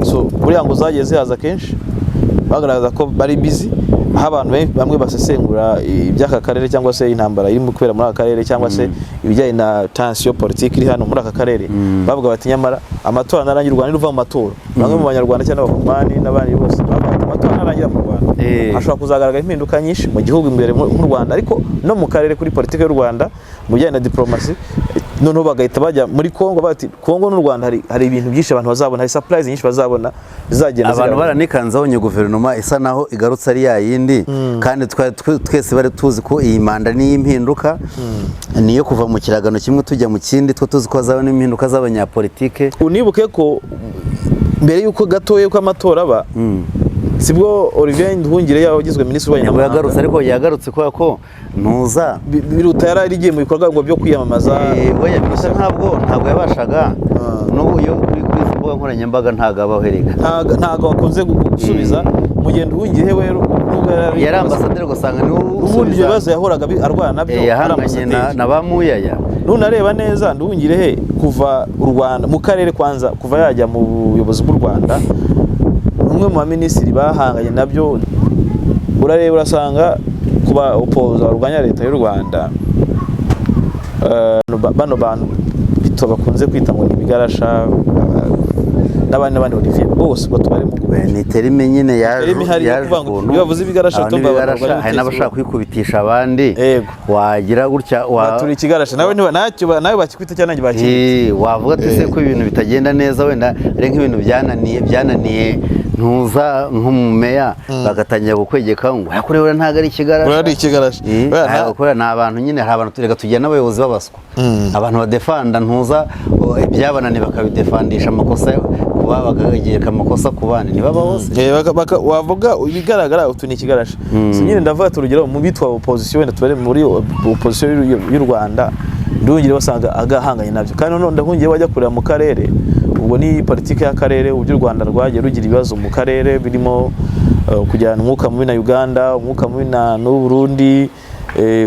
So buriya ngo zagiye zihaza kenshi, bagaragaza ko bari busy, aho abantu bamwe basesengura iby'aka karere cyangwa se intambara irimo kubera muri aka karere cyangwa se ibijyanye na tension politique iri hano muri aka karere, bavuga bati nyamara amatora narangira, u Rwanda ruva mu matora, bamwe mu banyarwanda cyangwa abakongomani n'abandi bose bavuga bati amatora narangira mu Rwanda, hashobora kuzagaragara impinduka nyinshi mu gihugu imbere nk'u Rwanda, ariko no mu karere, kuri politiki y'u Rwanda mu bijyanye na diplomasi. Noneho bagahita bajya muri Kongo bati Kongo n'u Rwanda hari ibintu byinshi abantu bazabona, hari surprise nyinshi bazabona zizagenda Abantu zigaragara. baranikanze babonye guverinoma isa naho igarutse ari ya yindi, kandi twari twese bari tuzi ko iyi manda ni iy'impinduka, niyo kuva mu kiragano kimwe tujya mu kindi, two tuzi ko hazaba n'impinduka z'abanyapolitike. Unibuke ko mbere y'uko gatoya ko amatora aba, sibwo Olivier Nduhungire yaba agizwe minisitiri w'ububanyi Ntabwo yagarutse, n'amahanga. ariko yagarutse kubera ko ntuza Biruta yari yarigiye mu bikorwa ngo byo kwiyamamaza. Oya, Biruta ntabwo yabashaga, n'ubu iyo kuri izi mbuga nkoranyambaga ntabwo abaho erega. Ntago akunze gusubiza. Mu gihe Nduhungirehe we nubwo Yari ambasaderi, ugasanga niwe ubundi ibyo usubiza. bibazo yahoraga arwana nabyo Eh, ari yahanganye ambasaderi. na ba Muyaya. Nunareba neza, Nduhungirehe kuva u Rwanda mu karere, kwanza kuva yajya mu buyobozi bw'u Rwanda, umwe mu baminisitiri bahanganye nabyo. Urareba urasanga kuba opoza barwanya leta y'u Rwanda. Bano bantu bito bakunze kwita ngo ni ibigarasha, n'abandi n'abandi, Olivier, bose ubwo tubari mu Ni terme nyine yaje. Terme ihari yo Yaje kuvuga ngo ukuntu. iyo bavuze ibigarasha, Abantu utumva abantu ibigarasha, barwanya hari n'abashaka ubutegetsi. kwikubitisha abandi. Wagira gutya Batura ikigarasha nawe ntiba ntacyo nawe bakikwita cyangwa nanjye bakikwita. Wavuga ati se ko ibintu bitagenda neza, wenda ari nk'ibintu byananiye ntuza nk'umumeya, bagatangira kukwegeka ngo yakorewe ntabwo ari ikigarasha. Uriya ari ikigarasha. Uriya Kubera ni abantu nyine, hari abantu, reka tugira n'abayobozi b'abaswa, abantu badefanda ntuza ibyabananiye bakabidefandisha amakosa, kuba bakagereka amakosa ku bandi, ntibabaho se? Wavuga ibigaragara utu ni ikigarasha. So nyine ndavuga ati urugero mu bitwa opposition, wenda tubare muri opposition y'u Rwanda, Nduhungire basanga agahanganye nabyo. Kandi noneho Nduhungire wajya kureba mu karere, ubwo ni politiki y'akarere, uburyo u Rwanda rwagiye rugira ibibazo mu karere birimo kujyana umwuka mubi na Uganda, umwuka mubi na n'u Burundi,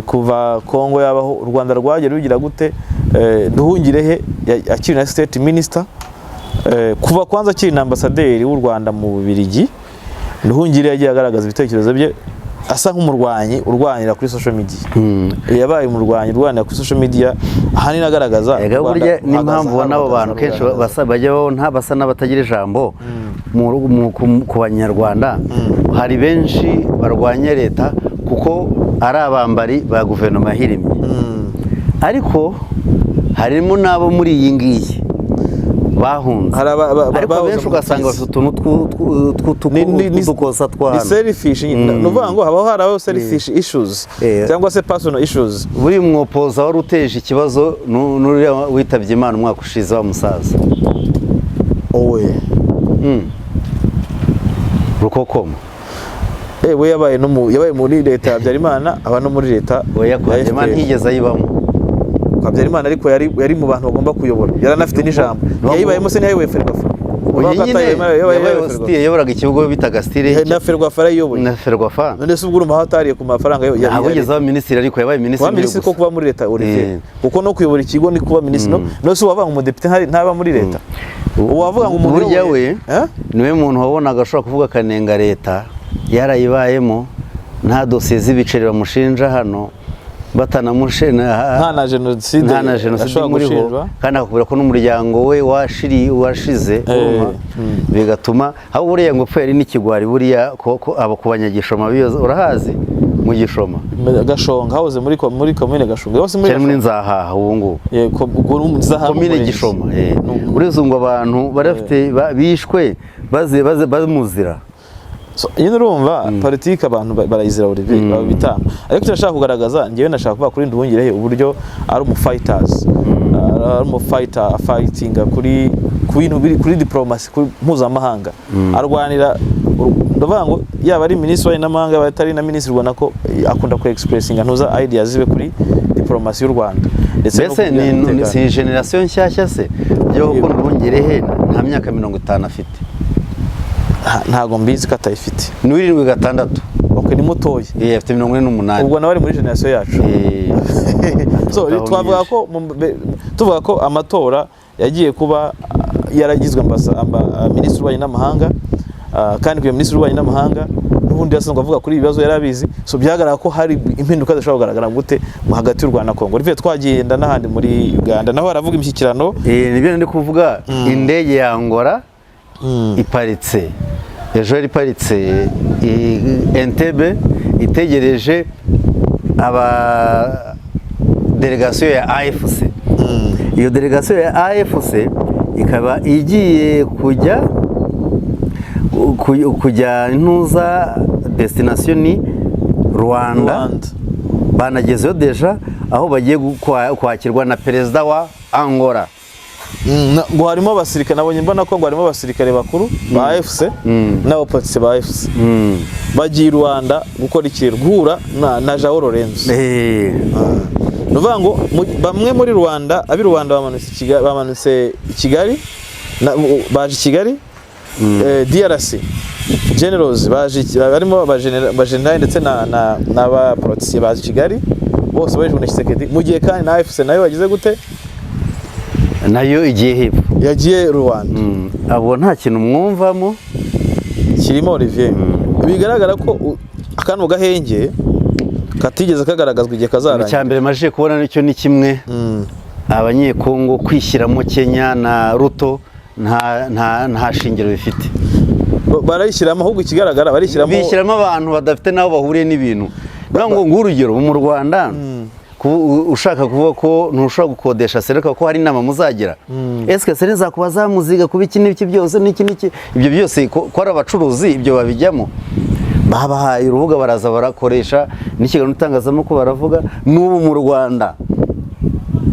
kuva Kongo yabaho u Rwanda rwagiye rugira gute. Nduhungirehe akiri na state minister, kuva kwanza akiri na ambasaderi w'u Rwanda mu Bubiligi, Nduhungire yagiye agaragaza ibitekerezo bye asa nk'umurwanyi urwanira kuri social media. Yabaye umurwanyi urwanira kuri social media, ahanini agaragaza Erega u Rwanda burya n'impamvu ruhagaze ubona abo aha, bantu ruhagaze kenshi aha, ruhagaze bajya babona basa n'abatagira ijambo ku banyarwanda, hari benshi barwanya leta kuko ari abambari ba guverinoma yahirimye, ariko harimo n'abo muri iyi ngiyi bahunze, Hari ariko bahoze benshi mu ugasanga butegetsi. bafite utuntu tw'udukosa twa Ni hano. Selfish nyine. Ni ukuvuga ngo habaho harabaho selfish issues cyangwa se personal issues. Buri mwopoza wari uteje ikibazo n'uriya witabye Imana umwaka ushize wa musaza. Owe. Rukokoma. We yabaye no mu yabaye muri leta ya Habyarimana, aba no muri leta Oya, ya kwa Habyarimana FPR. ntiyigeze ayibamo. Habyarimana ariko yari mu bantu bagomba kuyobora, yaranafite n'ijambo. Yayibayemo se? Ntiyayoboye Ferwafa? Uyu nyine yabaye style, yayoboraga ikigo bitaga style. Na Ferwafa arayiyoboye. Na Ferwafa. None se ubwo urumva aho atariye ku mafaranga Ntabwo yigeze aba minisitiri, ariko yabaye Kuba minisitiri minisitiri ko gusa. Kuba muri leta, Olivier, kuko no kuyobora ikigo ni kuba minisitiri. No se uwavuga ngo umudepite ntaba muri leta, uwavuga ngo umuntu Burya uyoboye- we Eh? niwe muntu wabonaga ashobora kuvuga akanenga leta yarayibayemo, nta dosiye z'ibiceri bamushinja hano, batanamushe Nta na jenoside nta na jenoside ashobora imuriho, gushinjwa. kandi akakubwira ko n'umuryango we washiri washize, urumva? Bigatuma aho buriya ngo upfuye ari n'ikigwari buriya ko abo ku banyagishoma biyoza, urahazi mu Gishoma? Gashonga, hahoze muri komine Gashonga hose muri Cyane muri Gashonga. Nzahaha ubu ngubu. Ubwo ni Nzahaha Komine umurenge. Gishoma. Uretse ngo abantu bari bafite bishwe baze bamuzira. So, nyine urumva politiki abantu barayizira, Olivier, babitanga. Ariko icyo nashaka kugaragaza njyewe, nashaka kuvuga kuri Nduhungirehe uburyo ari umu fighters, ari umu fighter fightinga kuri ku bintu biri kuri diplomasi kuri mpuzamahanga, arwanira ndavuga ngo yaba ari minisitiri w'ububanyi n'amahanga, yaba atari na minisitiri, ubona ko akunda ku expressinga ntuza ideas zibe kuri diplomasi y'u Rwanda ndetse no Mbese ku bijyanye ni n'umutekano. Si generation nshyashya se byo? Kuko Nduhungirehe nta myaka 50 afite. Ntago mbizi ko atayifite. Ni 76. Okay, ni mutoya. Afite 48. Ubwo nawe ari muri generation yacu. So Ataho twavuga myinshi. ko tuvuga ko amatora yagiye kuba, yaragizwe minisitiri w'ububanyi n'amahanga, kandi kuyo minisitiri w'ububanyi n'amahanga n'ubundi yasanzwe avuga kuri ibi bibazo, yari abizi. So byagaragara ko hari impinduka zishobora kugaragara gute mu hagati y'u Rwanda na Congo. Olivier, twagenda n'ahandi muri Uganda naho haravuga imishyikirano. Nibyo ndi kuvuga, indege ya Angola iparitse ejo, yari iparitse Entebbe itegereje aba delegasiyo ya AFC. Iyo delegasiyo ya AFC ikaba igiye kujya ntuza, destination ni Rwanda. Rwanda. Banagezeyo déjà, aho bagiye kwakirwa na perezida wa Angola. Ngo harimo abasirikare, nabonye mbona ko ngo harimo abasirikare bakuru ba AFC n'abapolisi ba AFC bagiye i Rwanda gukora ikintu, guhura na João Lourenço. Ni ukuvuga ngo bamwe muri Rwanda, ab'i Rwanda bamanutse i Kigali, baje i Kigali, DRC generals baje barimo abagenerali ndetse n'abapolisiye baje i Kigali bose baje na Tshisekedi, mu gihe kandi na AFC nayo bagize gute? Nayo igiye hepfo. Yagiye Rwanda. Abo nta kintu mwumvamo? Kirimo, Olivier. Bigaragara ko akano gahenge Katigeze kagaragazwa igihe Icya kazarangira. mbere maje kubona nicyo ni kimwe, Abanyekongo kwishyiramo Kenya na Ruto nta shingiro bifite. Barayishyiramo, ahubwo ikigaragara barishyiramo. Bishyiramo abantu badafite n'aho bahuriye n'ibintu. Niyo ngo nguhe urugero, mu Rwanda ushaka kuvuga ko ntushobora gukodesha sereka ko hari inama muzagira, ese sere zakuba zamuziga kuba iki n'iki byose n'iki n'iki, ibyo byose ko ari abacuruzi, ibyo babijyamo. Babahaye urubuga, baraza barakoresha n'ikiganiro itangazamakuru, baravuga. N'ubu mu Rwanda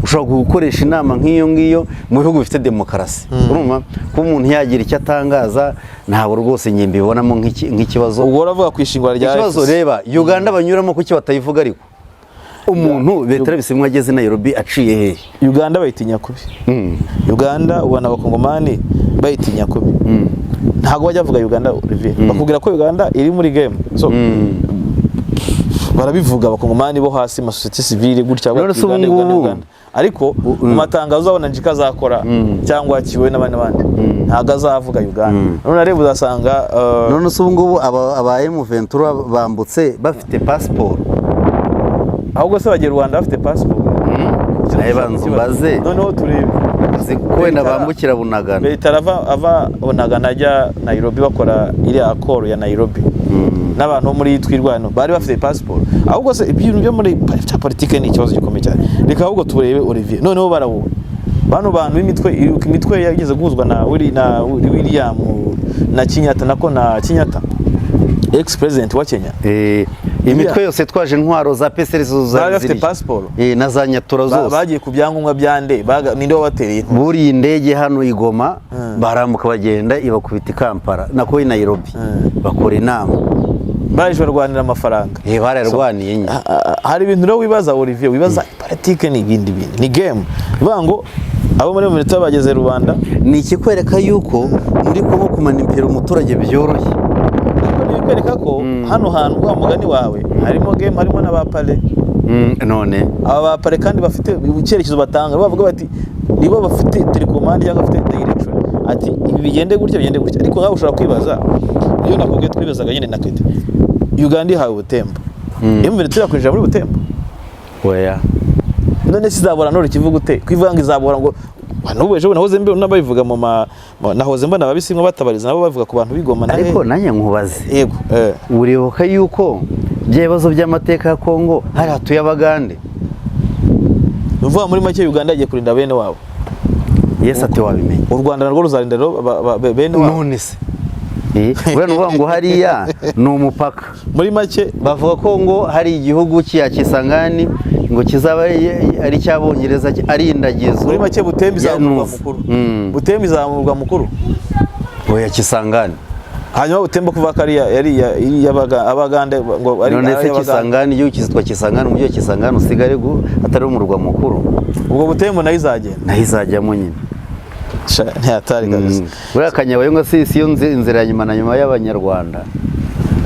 ushobora gukoresha inama nk'iyo ngiyo mu bihugu bifite demokarasi, urumva ko umuntu yagira icyo atangaza, ntabwo rwose njye mbibonamo nk'ikibazo. Ubwo uravuga ku ishingwa rya Ikibazo FCC. reba Uganda banyuramo, kuki batayivuga? Ariko umuntu Bertrand Bisimwa ageze i Nairobi aciye hehe? Uganda bayitinya kubi. Uganda ubona Abakongomani bayitinya kubi, ntabwo bajya bavuga Uganda. Olivier, bakubwira ko Uganda iri muri game, so barabivuga Abakongomani bo hasi, amasosiyete sivile gutya. None se ubu Uganda, Uganda, ngubu- Uganda. Ariko mu matangazo uzabona Njika azakora cyangwa Kiwe n'abandi n'abandi, ntabwo azavuga Uganda. None areba uzasanga None se ubu ngubu aba M23 bambutse bafite pasiporo? Ahubwo se bagera u Rwanda bafite passport? Nawe banza umbaze. Noneho turebe. Uzi ko wenda bambukira Bunagana. Leta ava Bunagana ajya Nairobi, bakora iriya accord ya Nairobi n'abantu bo muri Twirwano, bari bafite passport? Ahubwo se ibintu byo muri cya politike ni ikibazo gikomeye cyane. Reka ahubwo turebe, Olivier, noneho barabona bano bantu b'imitwe, imitwe yageze guhuzwa na na William na Kenyatta, nako na Kenyatta, ex president wa Kenya. Imitwe yose twaje intwaro za PSR zo Bari bafite ziriya. passport. Na za Nyatura zose. Bagiye ku byangombwa byande? Ninde wabatereye intwaro? Buriye indege hano i Goma, barambuka bagenda, ibakubita i Kampala, nako i Nairobi, bakora inama. Baje barwanira amafaranga. Barayarwaniye nyine. Hari ibintu rero wibaza, Olivier, wibaza politike ni ibindi bintu, ni game bivuga ngo abo muri militaire bageze rubanda. Ni ikikwereka yuko muri Kongo kumanimpira umuturage byoroshye. Ariko ntibikwereka ko hano hantu, wa mugani wawe, harimo game, harimo n'abapale. None Aba bapale kandi bafite icyerekezo batanga, bavuga bati nibo bafite télécommande cyangwa bafite direction, ati ibi bigende gutya, bigende gutya. Ariko nawe ushobora kwibaza, iyo nakubwiye twibazaga nyine na Kete, Uganda ihawe Butembo, iyo militaire yakwinjira muri Butembo? Oya. None se izabora none kivuga ute kwivuga ngo izabora ngo n'ubu ejo nahoze mbona babivuga mu ma nahoze mbona ababisimwa batabariza nabo bavuga ku bantu bigoma na Ariko nanjye nkubaze. Yego. Uribuka yuko bya bibazo by'amateka ya Kongo hari hatuye Abagande? Ni ukuvuga muri make Uganda yagiye kurinda bene wabo. Yes, ati wabimenya. U Rwanda narwo ruzarinda rero bene wabo. None se buriya ni ukuvuga ngo hariya ni umupaka. Muri make Bavuga ko ngo hari igihugu cya Kisangani ngo kizaba ari icy'Abongereza, ari indagizo. Muri make Butembo ya izaba umurwa Nuzi. mukuru. Butembo izaba umurwa mukuru. Oya, Kisangani. Hanyuma Butembo kuva kariya yari Abagande ngo ari None se ari Abagande. Kisangani, igihugu cyitwa Kisangani, umujyi wa Kisangani usigare atari umurwa mukuru? Ubwo Butembo nayo izagenda. Nayo izajyamo nyine. Sha, ntiyatari kabisa. Buriya Kanyabayonga si yo inzira ya nyuma na nyuma y'Abanyarwanda.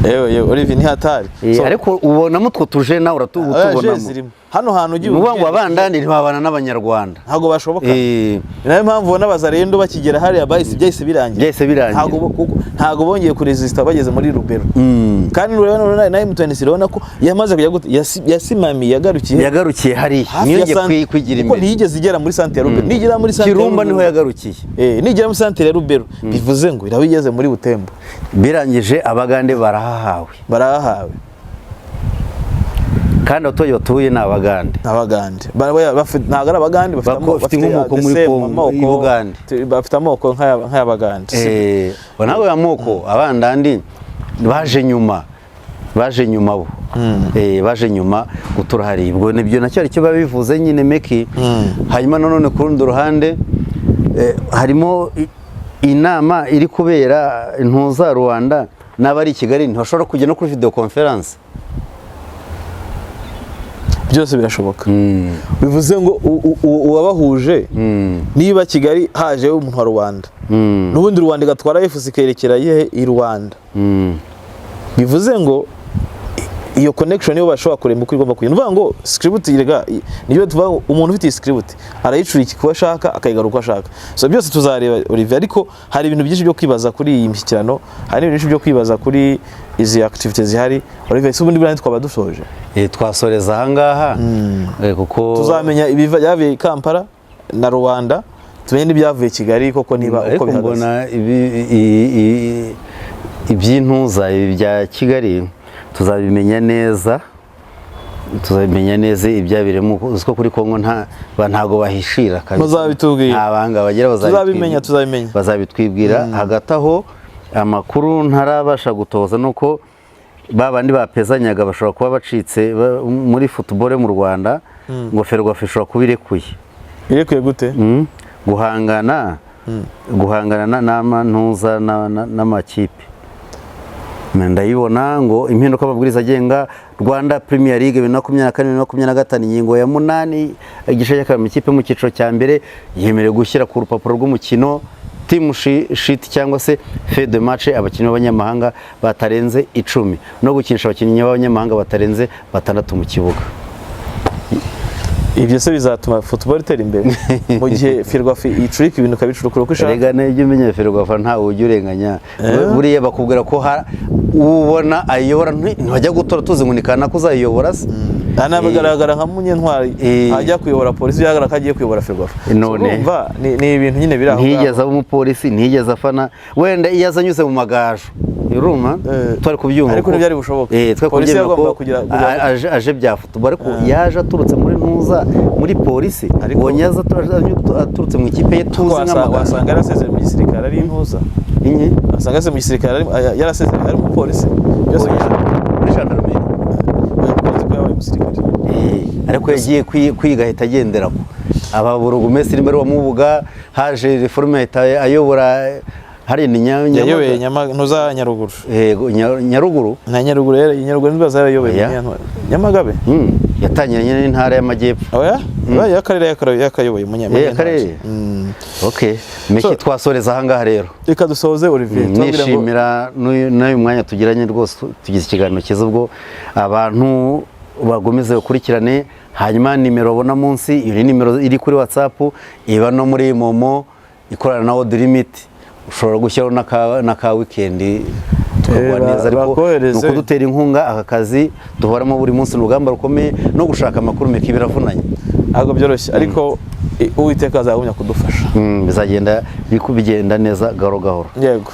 Yewe yewe, Olivier, ntihatari. Ariko ubonamo utwo tuje nawe Oya, uratubonamo. zirimo hano hantu ugiye Ni ukuvuga ngo ugenda- Abandandi ntibabana n'Abanyarwanda. Ntabwo bashoboka. Ni nayo mpamvu ubona Abazarendo bakigera hariya bahise byahise birangira. Byahise birangira. Ntabwo bongeye kuresista bageze muri Rubero. Kandi urabona na M23 urabona ko yamaze kujya gute, yasimamiye, yagarukiye Yagarukiye hariya. hafi Niyo ya ngiye kwigira kuko imbere. ntiyigeze igera muri santere ya Rubero. Nigera muri santere ya Kirumba niho Rubero- yagarukiye. Nigera muri santere ya Rubero, bivuze ngo iraba igeze muri Butembo. Birangije, Abagande barahahawe. Barahawe. Kandi abaturage batuye ni Abagande. Abagande ntabwo ari Abagande, bafite Bafite inkomoko the muri same Congo, amoko, i Bugande. Bafite amoko nk'ay'Abagande. Nawe amoko abandandi baje nyuma bo. Baje nyuma gutura hariya, ubwo nibyo nacyo aricyo babivuze nyine meki. Hanyuma nanone ku rundi ruhande harimo inama iri kubera ntuza Rwanda n'abari i Kigali ntibashobora kujya no kuri video conference. Byose birashoboka. Bivuze ngo uwabahuje, niba Kigali haje umuntu wa rubanda, n'ubundi Rwanda igatwara FC ikerekera yehe? I Rwanda. Bivuze ngo Iyo connection niyo bashobora kureba uko igomba kugenda. Uvuga ngo script irega, niyo tuvuga ngo umuntu ufite iyi script arayicurika uko ashaka, akayigarura uko ashaka. So byose tuzareba, Olivier, ariko hari ibintu byinshi byo kwibaza kuri iyi mishyikirano, hari ibintu byinshi byo kwibaza kuri izi activities zihari. Olivier, si ubundi buriya twaba dusoje? Twasoreza ahangaha, kuko tuzamenya ibiva byavuye i Kampala na Rwanda, tumenye n'ibyavuye Kigali koko niba uko ariko bihagaze. Mbona iby'intuza, ibi bya Kigali tuzabimenya neza, tuzabimenya neza ibyabiremo. Uzi ko kuri Kongo ntago bahishira kabisa. Muzabitubwira. Nta banga bagira. Tuzabimenya, tuzabimenya. Bazabitwibwira. Hagati aho, amakuru ntarabasha gutoza nuko ba bandi bapezanyaga bashobora kuba bacitse muri football yo mu Rwanda, ngo Ferwafa ishobora kuba irekuye. Irekuye gute? Guhangana n'amantuza n'amakipe. Ndayibona ngo impinduka amabwiriza agenga Rwanda Premier League 2024 2025, ingingo ya 8 igice cya kabiri, ikipe mu cyiciro cya mbere yemerewe gushyira ku rupapuro rw'umukino, team sheet cyangwa se feuille de match, abakinnyi b'abanyamahanga batarenze 10 no gukinisha abakinnyi b'abanyamahanga batarenze batandatu mu kibuga. Ibyo se bizatuma football itera imbere mu gihe Ferwafa icurika ibintu ikabicurukura uko ishaka? Erega n'ibyo umenya, Ferwafa ntawe ujya urenganya. Buriya bakubwira ko ubona ayobora, ntibajya gutora tuzi ngo ni kanaka uzayiyobora se. Anabigaragara nka Munyentwari ajya kuyobora polisi, bigaragara ko agiye kuyobora Ferwafa. None. Urumva ni ibintu nyine biri aho ngaho. Ntiyigeze aba umupolisi, ntiyigeze afana. Wenda iyo aza anyuze mu Magaju, urumva twari kubyumva Ariko ntibyari bushoboke. Twari Polisi kubyemera ko yagombaga aje bya football, ariko yaje aturutse muri ntuza, muri polisi. Ubonye yaza aturutse mu ikipe ye tuzi nk'Amagaju. Wasanga yarasezeye mu gisirikare ari intuza. Inki? Wasanga yarasezeye mu gisirikare yarasezeye ari umupolisi byose. Oya, muri gendarmerie. Oya, kuko nzi ko yabaye umusirikare. Ariko yagiye kwiga ahita agendera ko aba burugumesitiri mbere wa Mubuga, haje réforme ahita ayobora hari ni Yayoboye ntuza Nyaruguru. Yego, Nyaruguru. Na Nyaruguru, Nyaruguru nibwo yarayoboye. Oya. Nyamagabe. Yatangiranye n'intara y'Amajyepfo. Oya, oya, akarere yakayoboye Akarere? Okay, Meki, twasoreza ahangaha rero. Reka dusoze, Olivier. Tubabwira ngo Nishimira n'uyu mwanya tugiranye rwose, tugize ikiganiro cyiza. Ubwo abantu bakomeze bakurikirane, hanyuma nimero babona munsi, iyo ni nimero iri kuri WhatsApp, iba no muri MoMo, ikorana na World, ushobora gushyiraho n'aka weekend tukaguha neza, ariko bakohereze. ni ukudutera inkunga. Aka kazi duhoramo buri munsi ni urugamba rukomeye, no gushaka amakuru, Meki, biravunanye. Ntabwo byoroshye, ariko Uwiteka azagumya kudufasha. Bizagenda bigenda neza gahoro gahoro. Yego.